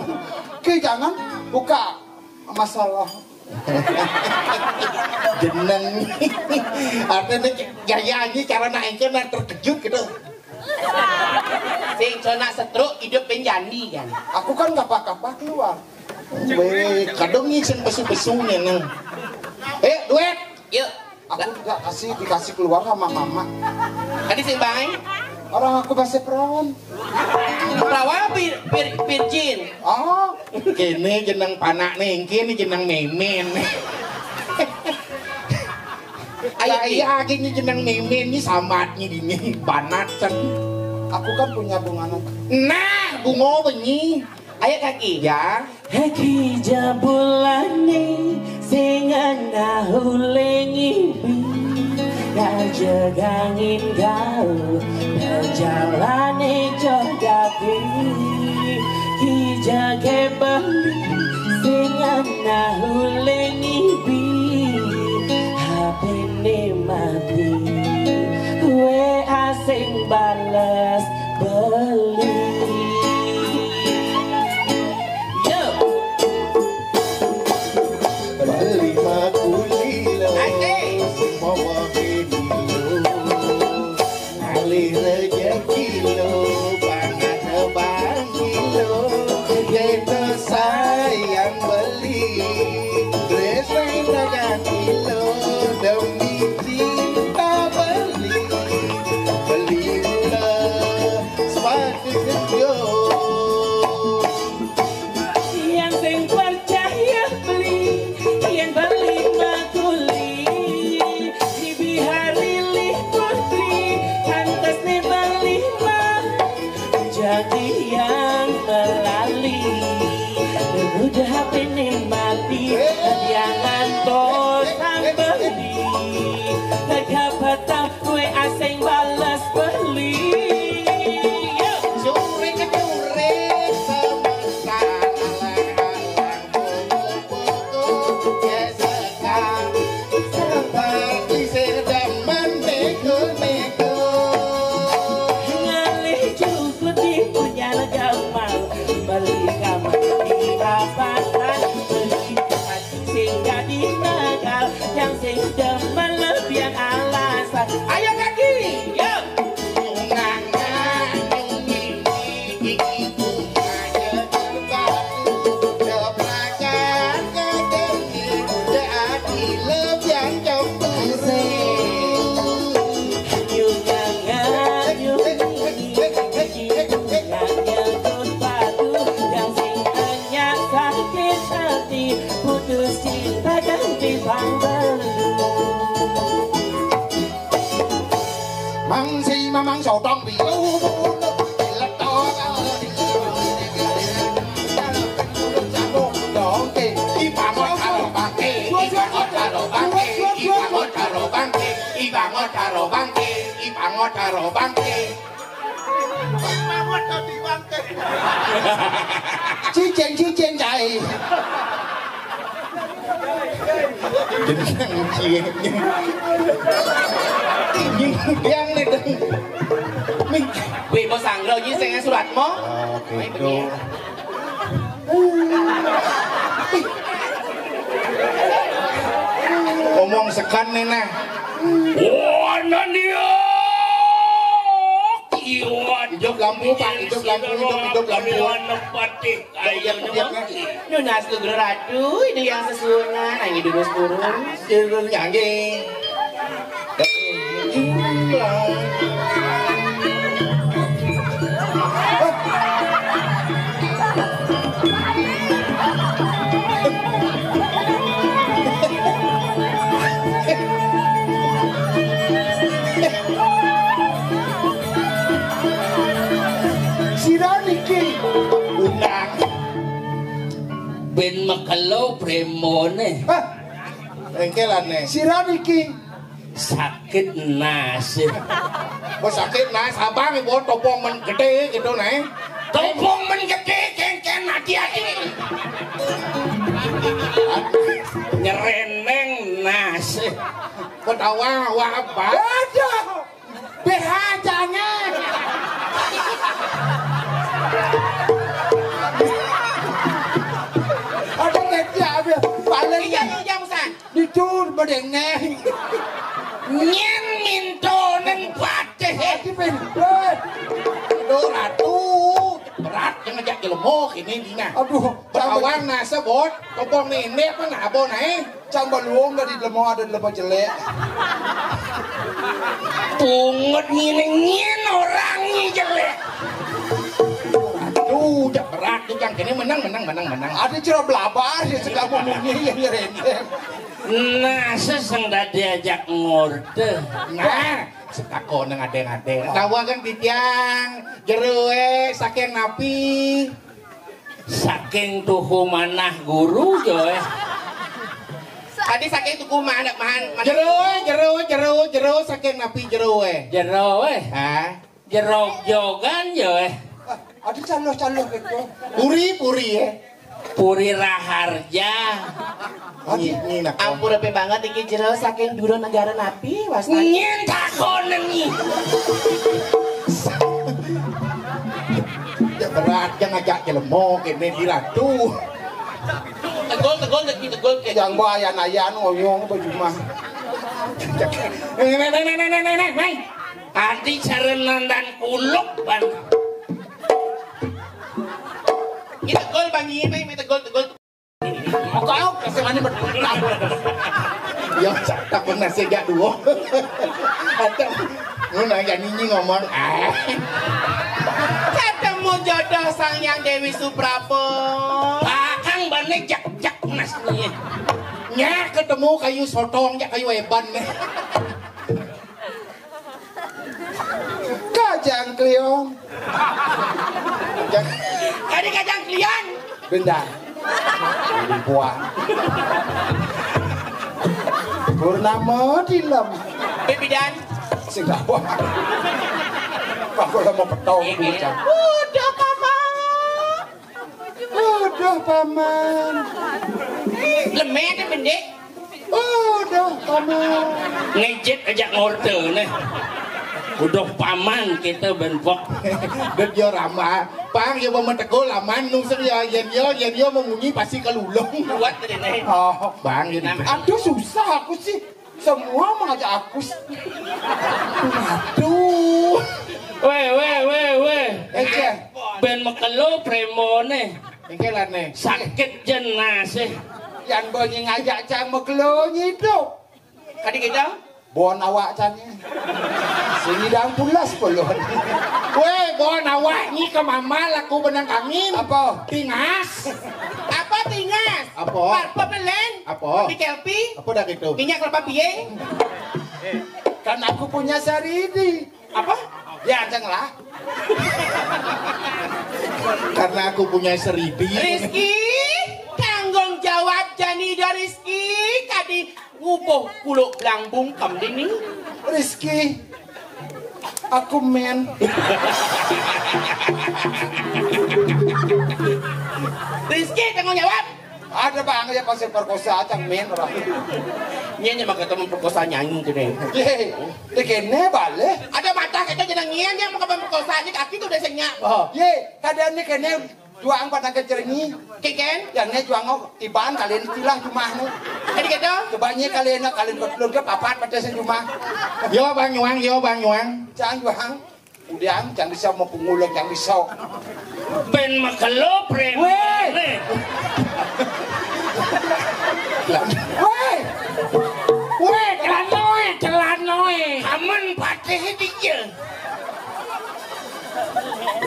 Oke, jangan buka masalah. Jeneng. Artinya gaya ini cara nak engke nak terkejut gitu. Sing cona setruk hidup penjani kan. Aku kan gak apa-apa keluar. Weh, kadang nih sing pesu-pesu nih, nang. Eh, duet. Yuk. Aku juga kasih, dikasih keluar sama mama. Tadi sing bae? Orang aku masih perawan. Perawan apa pir-, pir-, virgin? Oh. Kene jeneng panak nih, kene jeneng memen. Ayo, Ki. Iya, kene jeneng memen, ini samatnya dini, banat kan. Aku kan punya bunga. Nah, bunga benyi. Ayo, kaki. Ya. Heki jabulane sing ana uling ibi, kajegangin kau perjalane jogati. Ki jage beli sing ana uling ibi, H P-ne mati, W A sing bales beli. Yo. Beli makulilo, asik. Semua wahini lo. Ngalih rejeki lo, pangan bangki lo. Kita sayang beli, resai dagang kilo. Demi cinta beli, beli lo. Sepatu kerja. Yang sing percaya beli, yang beli makuli. Di bihari lih putri, pantas nih beli mah. Jadi yang melali. Udah H P nih mati, jangan bosan beli. Tegap patah kue asing balas beli. Yo. Curi kecuri sebentar, alang-alang pokok-pokok gesekan. Seperti sedaman neko-neko. Ngalih cukup di punya gamal, beli kamar di apatan, beli sing jadi nagal, yang sing demen lebihan alasan. Ayo kaki, yo. Nyunganga, nyungini, gigi bunga, jejer batu, deplakan, kedengki, deadi, lebihan campur. Nyunganga, nyungini, gigi bunga, jejer batu, yang sing Nya sakit hati, putus cinta ganti panggung. Mang si mamang sotong biru, letok. Dongke, ipangot karo bangke, ipangot karo bangke, ipangot karo bangke, ipangot karo bangke, ipangot karo bangke. Cicing, cicing, cai. Jeneng cicing. Yang nih dong. Nih. Wih, bos anglo, ini saya surat mo. Oh, gitu. Omong sekan nih, nah. Wah, Nania. Iwan. Hidup lampu, Pak. Hidup lampu, hidup, hidup lampu. Patih. Ayo, nunas lu, Ratu, ini yang sesuunan, nyanyi dulu turun. Dulu nyanyi. Sira niki. Undang. Ben mekelo premone. Hah? Engkelane. Sira niki. Sakit nas. Bos sakit nas, abang ibu topong men gede gitu, nah. Topong men gede, kengken hati-hati. Nyereneng nas. Ketawa, wah, apa? Aduh. B H jangan. Ada kerja, ada. Paling iya, iya, iya, Musan. Dicur bedengeng. Nyen mintonen patih. Hati ben. Hei. Aduh, Ratu. Berat yang ngajak jelema ini dina. Aduh, berawang nasa bot. Topong nende apa nak abon, eh? Cang baluung dari jelema ada jelema jelek. Pungut ngene-ngene orang ini jelek. Aduh, cak berat tuh, cang kene menang, menang, menang, menang. Ada cerah belabar ya, sedang ngomongnya yang ngerendeng. Nah, seseng dah diajak ngorde. Nah, setako nang ade-ade. Tawa kan titiang, jero, eh, saking napi? Saking tuhu manah guru, joe. Tadi saking tuhu manah, mahan, mahan. Jero, eh, jero, jero, jero, saking napi jero, eh? Jero, eh. Hah? Jerog jogan, joe. Ah, ada caloh-caloh gitu. Puri, puri, eh. Puri Raharja. Aduh. Nyi, nyi, nak. Ampun, repe banget iki jero saking dura negara napi, wastani. Nyen takonen nyi. Ya berat, yang ngajak jelema kene di Ratu. Tegol, tegol, tegol, tegol. Yang bayan-ayan ngoyong apa cuma. Nih, nih, nih, nih, nih, nih, nih, nih. Adi cara nandan kuluk, Bang. Ini tegol, Bang, ini, ini tegol, tegol. Kau kasih mana ber-, ya, tak pernah sejak dua. Ada, lu nanya nini ngomong, ah. Ketemu jodoh Sang Hyang Dewi Suprapto. Pakang bane jak-jak nasnya. Nya ketemu kayu sotong, ya kayu eban nih. Kajang Kliong. Kadi Kajang Kliong. Bendar. Limpuan. Purnama Dilem. Bibidan. Sing apa? Aku lama petong bocah. Udah, Paman. Aduh, Paman. Lemet, Bendik. Aduh, Paman. Ngejit aja ngorte nih. Udah Paman kita benpok. Dek yo rama. Pang yo mau tegol aman nung ser ya yen yo, yen yo mau munyi pasti kelulung. Kuat tadi nih. Oh, Bang, yo. Aduh, susah aku sih. Semua mengajak aku. Aduh. Weh, weh, weh, weh. Eh, Ceh. Ben mekelo premone. Engke lane. Sakit jenase. Yang bengi ngajak cang mekelo nyidup. Kadi kita? Bon awak cang. Sini dang pulas pelon. Weh, bon awak nyi ke mama laku benang kangin. Apa? Tingas. Apa tingas? Apa? Parfum lelen. Apa? Di kelpi. Apa dah gitu? Minyak kelapa piye? Kan aku punya saridi. Apa? Ya, aja ngelah. Karena aku punya seridi. Rizky, tanggung jawab jani do Rizky, kadi ngubuh kuluk belang bungkem dini. Rizky, aku men. Rizky, tanggung jawab. Ada bang ya pasti perkosa aja men orang. Nyén maka temen perkosa nyanyi tu deh. Yé, deh kéné balé. Ada mata kita jeneng nyén yang maka perkosa aja kaki tuh udah senyap. Oh. Yé, kadang nih kéné juang pada kejerengi. Kiken? Yang né juang oh, tiban kalian istilah jumah né. Jadi gitu? Coba nyé kalian kalian betul ke papat pada sejumah. Yo Bang Yuang, yo Bang Yuang. Cang juang. Udah, jangan bisa mau pengulung, jangan bisa. Ben makelo preman. Wéh. Wéh. Wéh, celanoé, celanoé. Aman patih dia.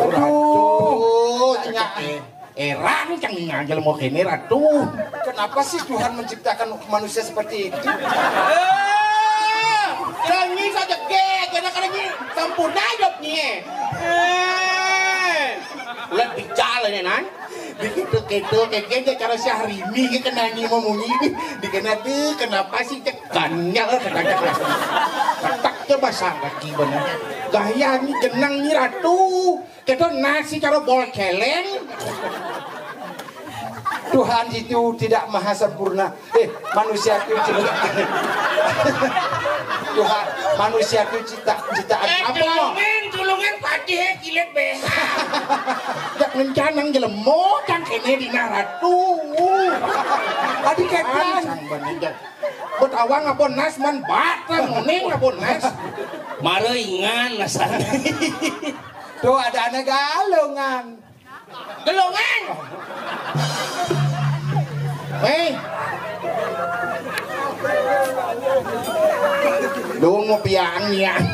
Aduh, nyak. Éran cang nganjel mau kéné, Ratu. Kenapa sih Tuhan menciptakan manusia seperti itu? Eh, kira nyi saja gé, kena kena nyi sempurna hidup nyi. Eh, ulah bicara ini nan. Begitu gitu, kayak cara Syahrini gitu nyanyi mau munyi. Dikena tuh, kenapa sih cek ganyal, katanya. Ketak coba sang kaki bener. Gaya ini jenang nih, Ratu. Kita nasi karo bol celeng. Tuhan itu tidak maha sempurna. Eh, manusia itu cipta. Tuhan, manusia itu cipta, ciptaan Eh, apa? Tulungin, tulungin patih kilit B H. Jak ngencanang jelemo, cang kéné dina ratu. Adi kékan. Sang bener. Bet awang apa nas man batang, ning apa nas. Mara ingan nasane. Tuh, ada anak galungan. Gelongan. Hei. Dong mau piang niang.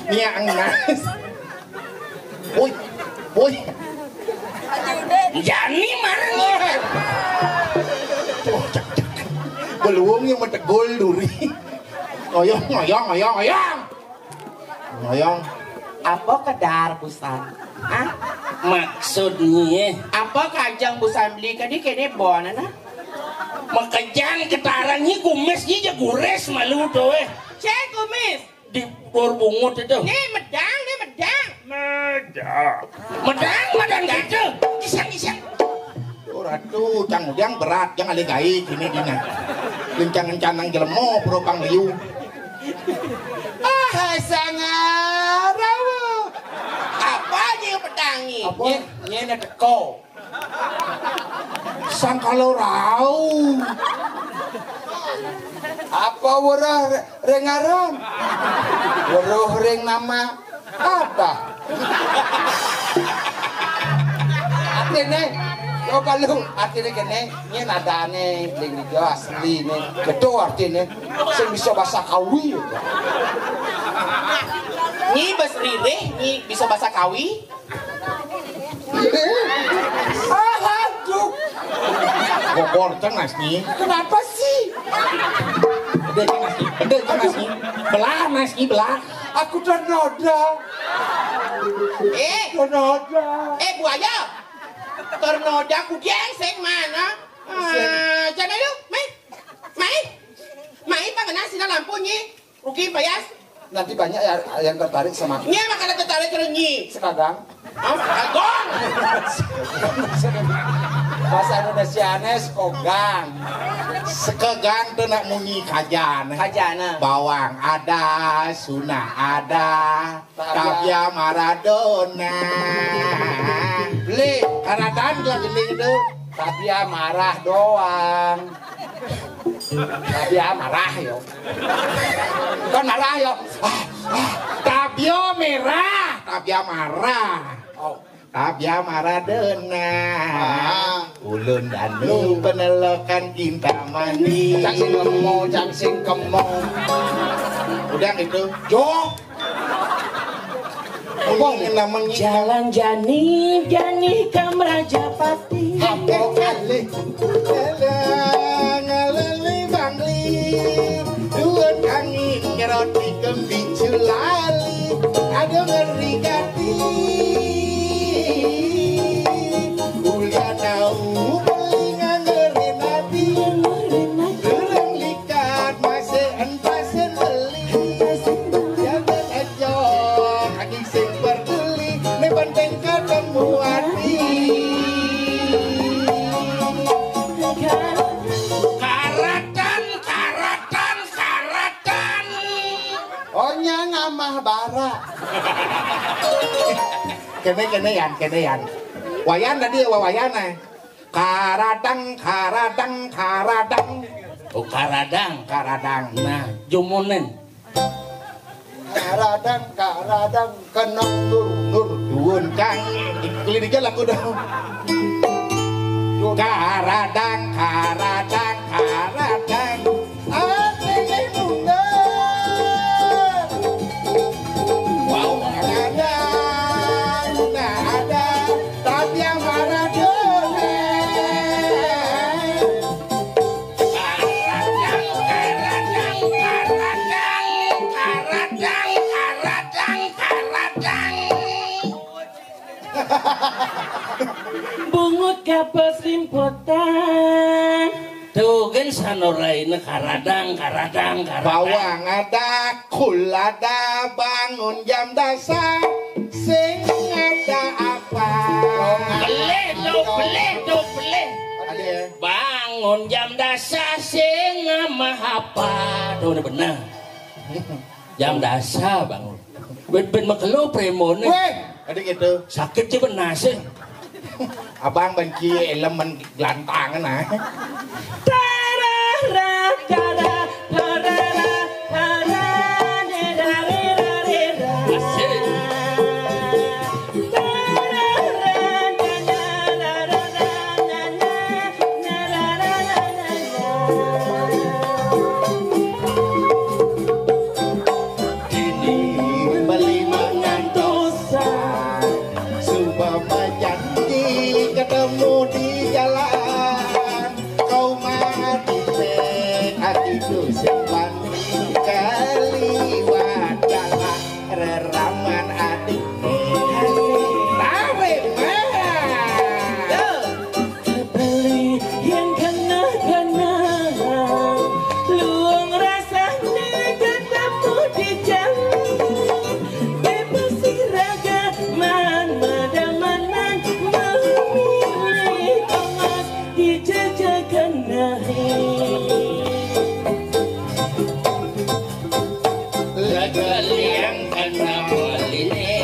Niang nas. Woi. Woi. Jani marah nih. Beluang yang metegul duri. Ngoyong, ngoyong, ngoyong, ngoyong. Ngoyong. Apa kedar busan? Hah? Maksudnya? Apa kajang busan beli kadi kene bona nah? Makejang ketarangi kumis ji ja gures malu tuh eh. Cek kumis. Di bor bungut itu. Nih medang, nih medang. Medang. Medang, medang gitu. Iseng, iseng. Tuh, Ratu, cang udang berat, jangan lagi gaik ini dina. Lincang-lincang nang jelemo, propang liu. Ah, sangar, rawa. Apa aja yang pedangi? Apa? Nye, nye na teko. Sangkalo rau. Apa weruh re-, ring aran? Weruh ring nama. Apa? Artine, coba lu, artine kene, ini nadane, ling ijo asli ne. Betul artine. Sing bisa bahasa Kawi. Nyi bas ririh, nyi bisa bahasa Kawi. Ah, aduh. Gogor cengas nyi. Kenapa sih? Ede cengas nyi. Ede cengas nyi. Belah nas nyi belah. Aku ternoda. Eh, ternoda. Eh, buaya. Ternoda ku gengseng mana? Ah, jangan lu, mai. Mai. Mai, pangenan sina lampu nyi. Rugi payas. Nanti banyak ya yang tertarik sama. Nya makana tertarik karo nyi. Sekagang. Hah? Kagong. Bahasa Indonesia ne sekogang. Sekegang tuh nak munyi kajan. Kajana. Bawang ada, sunah ada, tabia Maradona. Beli, karatan gelang gending itu. Tabia marah doang. Tabia marah yo. Kan marah yo. Ah, ah. Tabio merah, tabia marah. Oh. Tabia Maradona. Ah. Ulun danu penelokan Kintamani. Cang sing kemo, cang sing kemo. Udah gitu. Jo. Apa? Jalan jani, jani ka Mrajapati. Apa alih? Elang alali bangli. Duun angin nyeroti kembicu lali. Aduh ngeri gati. Kuliah tahu beli nganggerin ati. Dereng likat masih entasin beli. Jagat aja kaki sing peduli. Ini penting ketemu ati. Karatan, karatan, Kéné, kéné, Yan, kéné, Yan. Wayan tadi ya, Wayan, eh. Karadang, karadang, karadang. Oh, karadang. Karadang. Nah, jumunin. Karadang, karadang, kena nur, nur duun kang. Kelin aja lagu dong. Karadang, karadang, karadang. Ati nunggal. Wow, karadang, karadang. Tapi yang marah dulu. Karadang, karadang, karadang, karadang, karadang, karadang. Bungut kapes limputan. Tuh, kan sanoraina karadang, karadang, karadang. Bawang ada, kul ada, bangun jam dasar, sing ada apa? Belih, tuh, belih, tuh, belih. Ada ya? Bangun jam dasar, sing ama apa? Tuh, udah bener. Jam dasar bangun. Ben, ben makelo prémoné. Wéh, ada gitu. Sakit sih benar sih. Abang benci elemen gelantangan, ah. Tarara, tarara, tarara, tarara, nerarerarera. Asik. Ini beli mangantosan, sumpah janji ketemu di jalan. Kau mati, hatiku simpan kaliwat jalan. Reraman adik tarik mah. Beli yang kena-kena, luung rasanya ketemu di jalan. Bebas siraga man madamanan memilih tongos di jajagan nahi. Lagaliang kana maliné.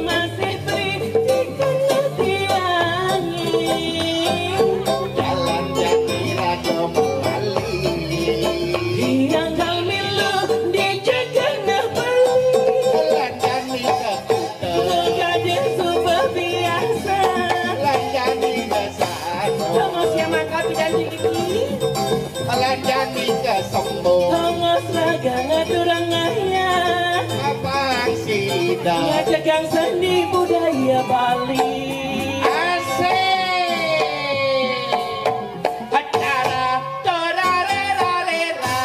Masih beli di kana tiangi. Jalan jati raja mali. Yang kami lu di jagana beli. Jalan jati ke Moga deh suba biasa. Lanjani dasar. Tongos ya mangkat janji iki. Lanjani kesembuh. Tongos raga ngaturang ngaya. Abang sida. Ngajak yang seni budaya Bali. Asik. Acara torarerarera.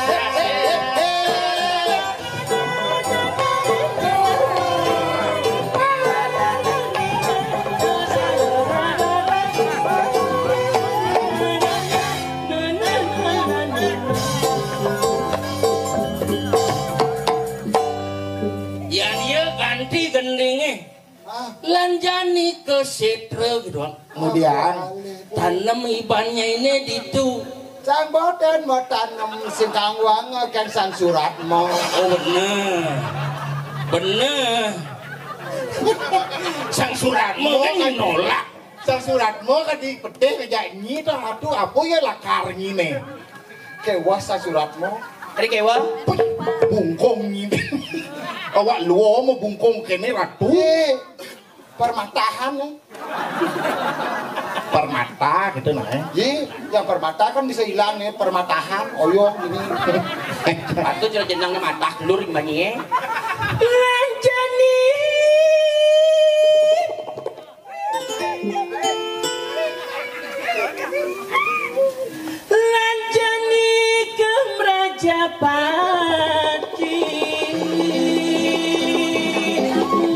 Yan ieu ganti gendingé. Ah. Lanjani ke sétra gitu, Bang. Kemudian tanem ibannya ini ditu. Sang boten mau tanem singkang wang kan Sang Suratmo. Oh, bener. Bener. Sang Suratmo kan nolak. Sang Suratmo kan di pedih ngejak nyi tuh, aduh apa ya lakar nyi nih. Kéwah Sang Suratmo. Ari kéwah? Bungkung nyi. Awak luo mau bungkung kéné ratu. Eh. Permatahan, eh. Permata gitu nah, eh. Iya, yang permata kan bisa hilang ya, permatahan, oyong ini. Patut sudah jenengnya matah telur gimana ya? Lanjani. Lanjani ke Mrajapati,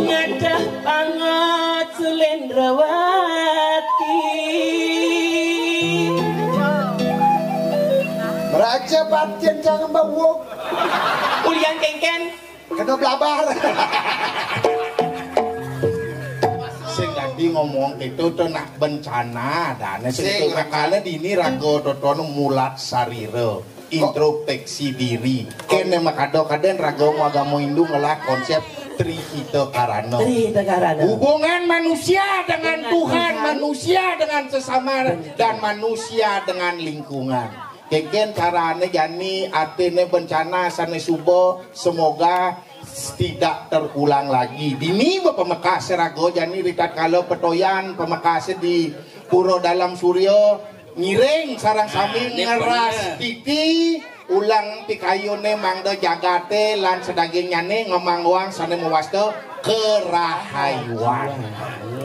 ngadah pangot Sulendrawati. Mrajapati jangan bawa. Ulian kéngkén. Kena blabar. Sing tadi ngomong itu tuh nak bencana dan sing itu makanya dini raga totono mulat sarira, introspeksi diri. Kéné makado kadén raga mau agama Hindu ngelah konsep Tri Hita Karana. Tri Hita Karana. Hubungan manusia dengan Tuhan, manusia dengan sesama, dan manusia dengan lingkungan. Kénkén carané jani atiné bencana sané suba, semoga tidak terulang lagi. Dini ba pamekas raga jani, ritatkala petoyan pamekas di Pura Dalem Surya, ngiring sareng sami ngeras titi, ulang pikayuné mangda jagaté lan sedagingnyané ngemangguang sané mawasta kerahayuan.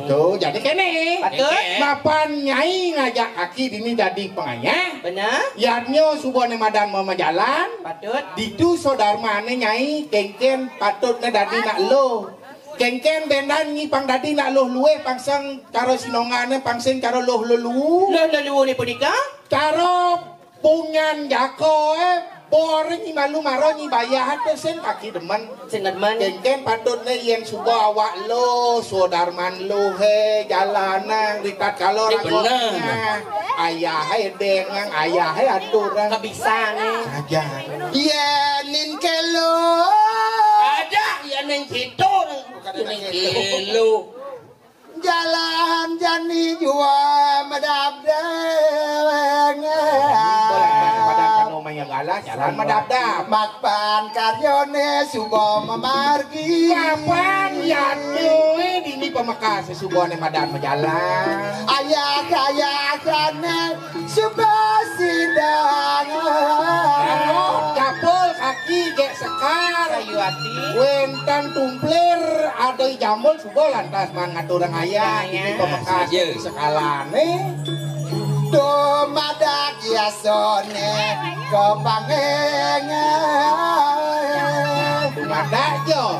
Tuh, jadi kéné. Patut. Mapan Nyai ngajak kaki dini dadi pangayah. Bener. Yadnya subané madan mamajalan. Patut. Ditu sodarmané Nyai kénkén patutné dadi nak luh. Kénkén bendan nyi pang dadi nak luh luih, pang sing cara sinongané, pang sing cara luh lelu. Luh lelu ni punika? Cara punyan jaka, eh, bor nyi malu mara nyi bayah, atuh sing kaki demen. Sing demen. Kénkén patutné yén suba awak luh, sodarman luh, eh, jalanang, ritatkala raga bener. Ayahé dengang, ayahé aturang. Kebisané. Aja. Yén ning kélo. Ada, yén ning kéto. Bukan ning kélo. Jalan jani jua madabdab. Jalan madabdab. Makpan karyané suba mamargi. Mapan yadnya dini pamekas subané madan majalan. Ayah-ayahané suba sidang. Anu, dapul kaki gék sekar. Sayuwati. Wénten tumplir, ada jambul, suba lantas mangaturang ayah. Ayah. Dini pamekas sekalané. Dumadak yasané kapangéngan. Dumadak ja.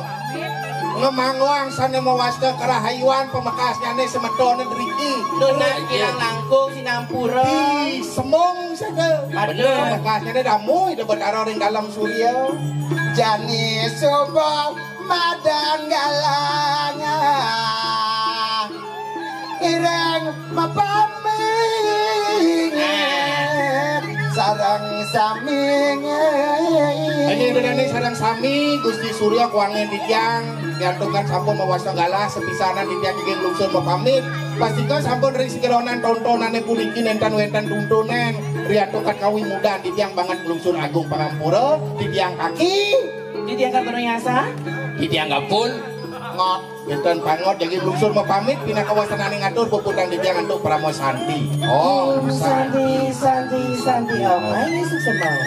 Ngemangguang sané mawasta kerahayuan, pamekasnyané semetoné driki. Nunas kirang langkung sinampura. Di sembung saja. Bener. Pamekasnyané damuy, da Betara ring Dalem Surya. Jani suba madan galang. Ireng mapamit sareng sami. Inggih, Ida dané sareng sami, Gusti Surya kuangin titiang, riantukan sampun mawasta galah, sapisanan titiang inggih nglungsur mapamit. Pastika sampun ring sajeroning tontonané puniki nénten wénten tuntunan, riantukan kawimudan titiang banget nglungsur agung pangampura, titiang kaki. Titiang kapun. Ngot. Nénten pangot, jagi nglungsur mapamit, pinaka wasanané ngatur puputang titiang antuk parama santi. Om Santi, Santi, Santi, Om. Ayo, sukses, Bang.